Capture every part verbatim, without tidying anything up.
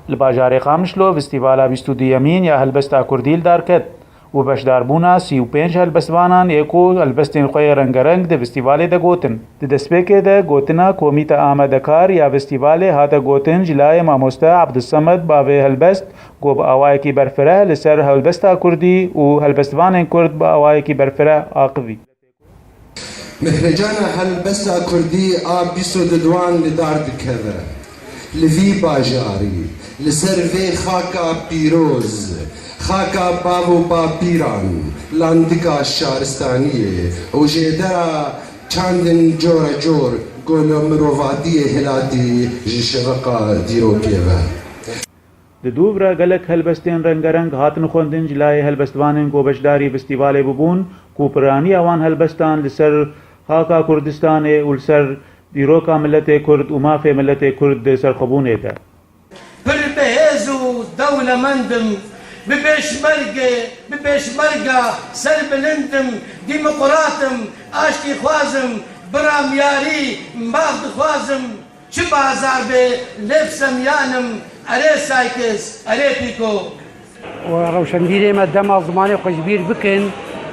Li bajarê Qamişlo festîvala bîst û duyemîn ya helbesta kurdî li dar ket û beşdarbûna sî û pênc helbestvanan ê ku helbestên xwe yê rengereng di festîvalê de gotin. Di destpêkê de gotina Komîta Amadekar ya festîvalê hate gotin ji layê mamoste Abdulsemed bavê helbest ku bi awayekî berfireh li ser helbesta kurdî û helbestvanên kurd bi awayekî berfireh aqivî. Mehrejana helbesta kurdî a bîst û duduan li dar dikeve. Li vî bajarî, li ser vê xaka pîroz, xaka bav û bapîran, landika şaristaniyê û jêdera çandin cora cor ku li mirovatiyê hilatî ji şeveqa dîrokê ve. Di dûv re gelek helbestên rengereng hatin xwendin ji layê helbestvanên ku beşdarî festîvalê bibûn, ku piraniya wan helbestan li ser xaka Kurdistanê û li ser dîroka miletê Kurd û mafê miletê Kurd di serxwebûnê de. Pir bi hêz û dewlemend im, bi pêşmerge, bi pêşmerga serbilind im, demokrat im, aştîxwaz im, biramyarî, maf dixwaz im. Çi bazar be, lêv semiyan im, erê Saykis, erê Pîko. Rewşenbîrê me dema zimanê xwe ji bîr bikin,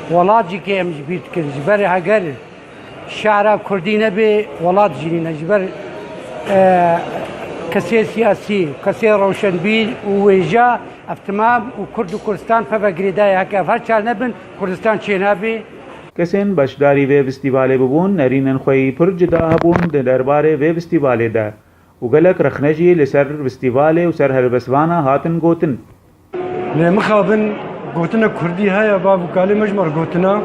welat jî kêm ji bîr dikin. Ji ber heger şi'ra kurdî nebe, welat jî nîne. Ji ber kesê siyasî, kesê rewşenbîr û wêja, ev timam û Kurd û Kurdistan peve girêdayî heke ev her çar nebin, Kurdistan çênabe. Kesên beşdarî vê festîvalê bibûn nerînên xwe yî pir cuda hebûn di derbarê vê festîvalê de û gelek rexne jî li ser festîvalê û ser helbestvana hatin gotin. Lê mixabin gotinek kurdî heye, bav û kalê me ji me re gotina,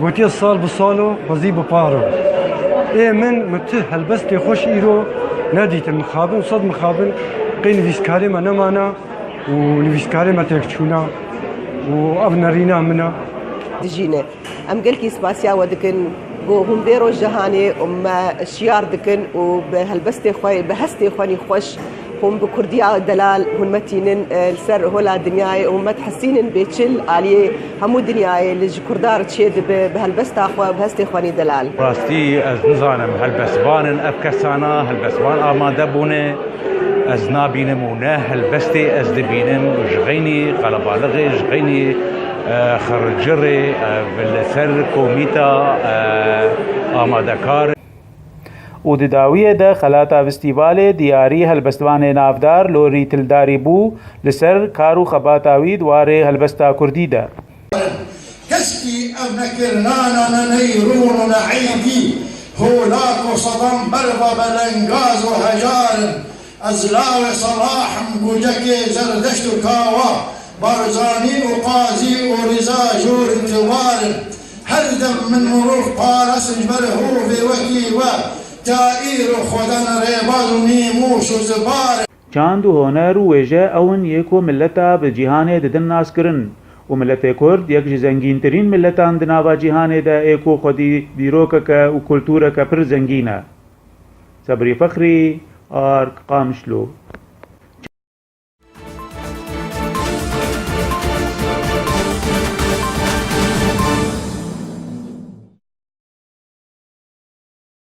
gotiye sal bi sal o, xwezî bi par o. Ê min, min ti helbestê xweş îro nedîtin mixabin, sed mixabin qey nivîskarê me nemana û nivîskarê me têk çûna û ev nerîna min e. Dijîne. Em gelkî spasiya we dikin ku hûn vê rojdehanê me şiyar dikin û bi helbestê xwe, bi hestê xwe nî xweş hûn bi kurdiya delal hûn me tînin, e, li ser hola dinyayê û hûn me dihesînin bêçil aliyê hemû dinyayê li ji kurda re çêdibe bi helbesta xwe, bi hestê xwe nî delal. Rastî ez nizanim helbestvan in ev kesana, helbestvan amade bûne. Ez nabînim û ne helbestê ez dibînim ji xeynî qelebalixê, ji xeynî xericirê li ser komîta amadekar. Û di dawiyê de xelata festîvalê diyarî helbestvanê navdar Lorî Tildarî bû li ser kar û xebata wî di warê helbesta kurdî de. Keskî ev nekirnana ne neyrûn û ne eybî, holak û sedan berva belengaz û hejar in. Ez lawê Selah im, gûcekê Zerdeşt û Kawa, Barzanî û Qazî û Riza jûr in ji war in. Her dem min mirov parast in ji ber hovê wekî we, taîr û xwedan rêbaz û nîmûş û zibar in. Çand û honer û wêje ew in yê ku mileta bi cîhanê didin naskirin û miletê Kurd yek ji zengîntirîn miletan di nava cîhanê de ê ku xwedî dîrokeke û kultûreke pir zengîn e. Sebrî Fexrî, Ark, Qamişlo.